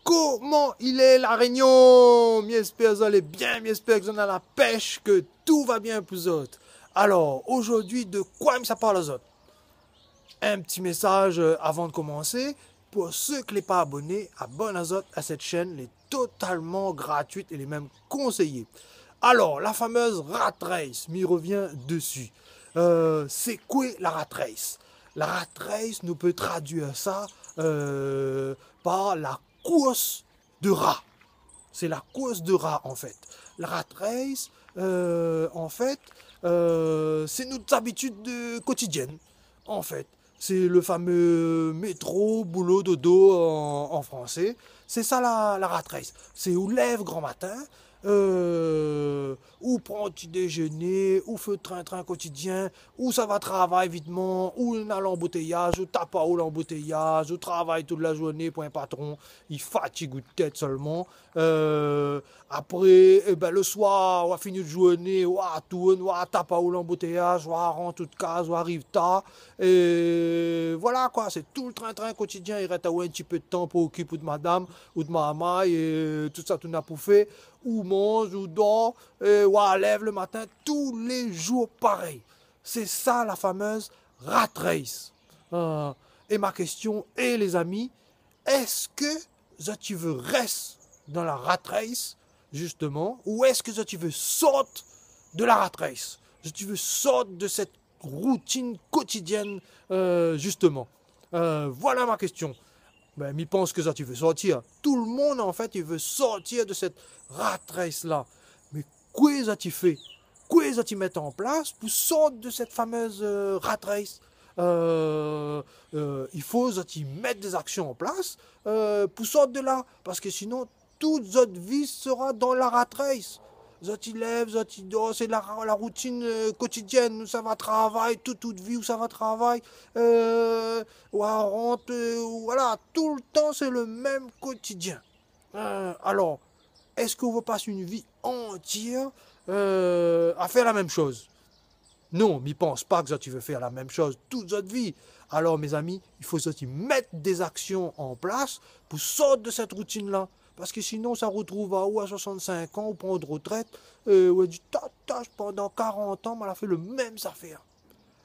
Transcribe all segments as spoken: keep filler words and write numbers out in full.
Koman i lé La Rényon ? Mi èspèr zot lé bien, mi èspèr ke zot néna la pèsh, ke tout va bien pou zot. Alor, ojourdui, de koi mi sa parl azot ? In ti mésaz, euh, avan de komansé. Pou sak lé pa aboné, abonn azot a sèt shèn, lé totalman gratuit é lé mèm konséyé. Alor, la famez rat race, mi revien desi. Euh, sé koi la rat race ? La rat race, nou pé traduir sa, euh, par la kours de ra. Sé la kours de ra, an fèt. La rat race, euh, an fèt, euh, sé nout zabitid, euh, kotidièn, an fèt. Sé le famé métro, boulo, dodo an, an fransé. Sé sa la, la rat race. Sé ou lèv gran matin, euh, ou pran ti déjeuner, ou fé trin-trin kotidien, ou sava travay vitman, ou néna lanboutéyaz, ou tap aou lanboutéyaz, ou travay tout la zourné pou in patron, i fatig out tèt solman. Euh, apré, ében, le soir, ou la fini out zourné, ou la tourn, ou la tap aou lanboutéyaz, ou la rant out kaz, ou la ariv tar. É voilà koi, sé tout le trin-trin kotidien. I rès aou in ti pé de tan pou okip out madam, out marmay, é tout sa ou néna pou fé. Ou manz, ou dor, é ou la lèv le matin, tou lé zour parèy. Sé sa la famez rat race. Euh, é ma késtion é, lézami, èske zot i vé rès dan la rat race, zisteman, ou èske zot i vé sort de la rat race ? Zot i vé sort de sèt routine kotidièn, euh, zisteman ? Euh, voilà ma késtion. Bin, mi pans ke zot i vé sortir. Tout le moun, an fèt, i vé sortir de sèt rat race la. Mé koi zot i fé ? Koi zot i mèt an plas pou sort de sèt famez, euh, rat race ? Euh, euh, i fo zot i mèt dé zaksion an plas, euh, pou sort de la. Parske sinon, tout zot vi sera dan la rat race. Zot i lèv, zot i dor, sé la, la routine, euh, kotidièn. Ou sava travay, tout, tout vi, ou sava travay, euh, ou la rant, euh, voilà, tout le tan, sé le mèm kotidien. Euh, alor, èske ou vé pas in vi antièr, euh, a fèr la mèm shoz ? Non, mi pans pa ke zot i vé fèr la mèm shoz tout zot vi. Alor, mézami, i fo zot i mèt dé zaksion an plas pou sort de sèt routine la. Parske sinon, sa rotrouv aou a soisant-sink an, ou pran out rotrèt, euh, ou di, ta, ta, pandan karant an, ma la fé le mèm zafèr.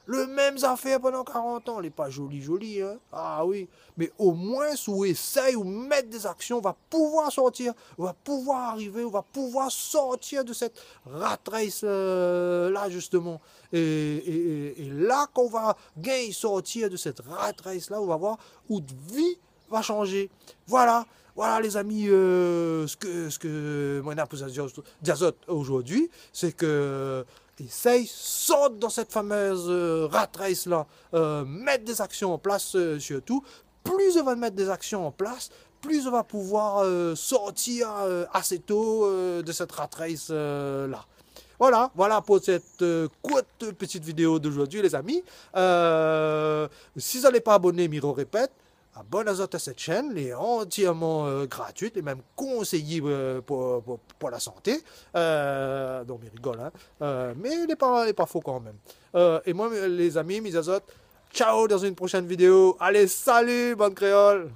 Le mèm zafèr pandan karant an, lé pa zoli, zoli, in ? Ah oui. Mé omoin, si ou éséy, ou mèt dé zaksion, ou va pouvoir sortir, ou va pouvoir arivé, ou va pouvoir sortir de sèt rat race, euh, la, zisteman. É, é, é, é la, kan ou va gingn sortir de sèt rat race la, ou va voir, out vi va shanzé. Voilà, voilà, lézami, euh, sak, sak moin néna pou dir azot, dir azot ojourdui, sé ke, euh, éséy sort dan sèt famez, euh, rat race la, euh, mèt dé zaksion an plas, euh, sirtou. Plis ou va mèt dé zaksion an plas, plis ou va pouvoir, euh, sortir, euh, asé to, euh, de sèt rat race, euh, la. Voilà, voilà pou sèt, euh, kourt ti vidéo d'ojourdui, lézami. Euh, si zot lé pa aboné, mi répèt, abonn azot a sèt shèn, lé antièrman, euh, gratuit, lé mèm konséyé, euh, pou, pou, pou la santé. Euh, non, mi rigol, in. Euh, mé lé pa, lé pa fo kanmèm. Euh, é moin, lézami, mi di azot, ciao, dan in proshèn vidéo. Alé, salu, bann kréol !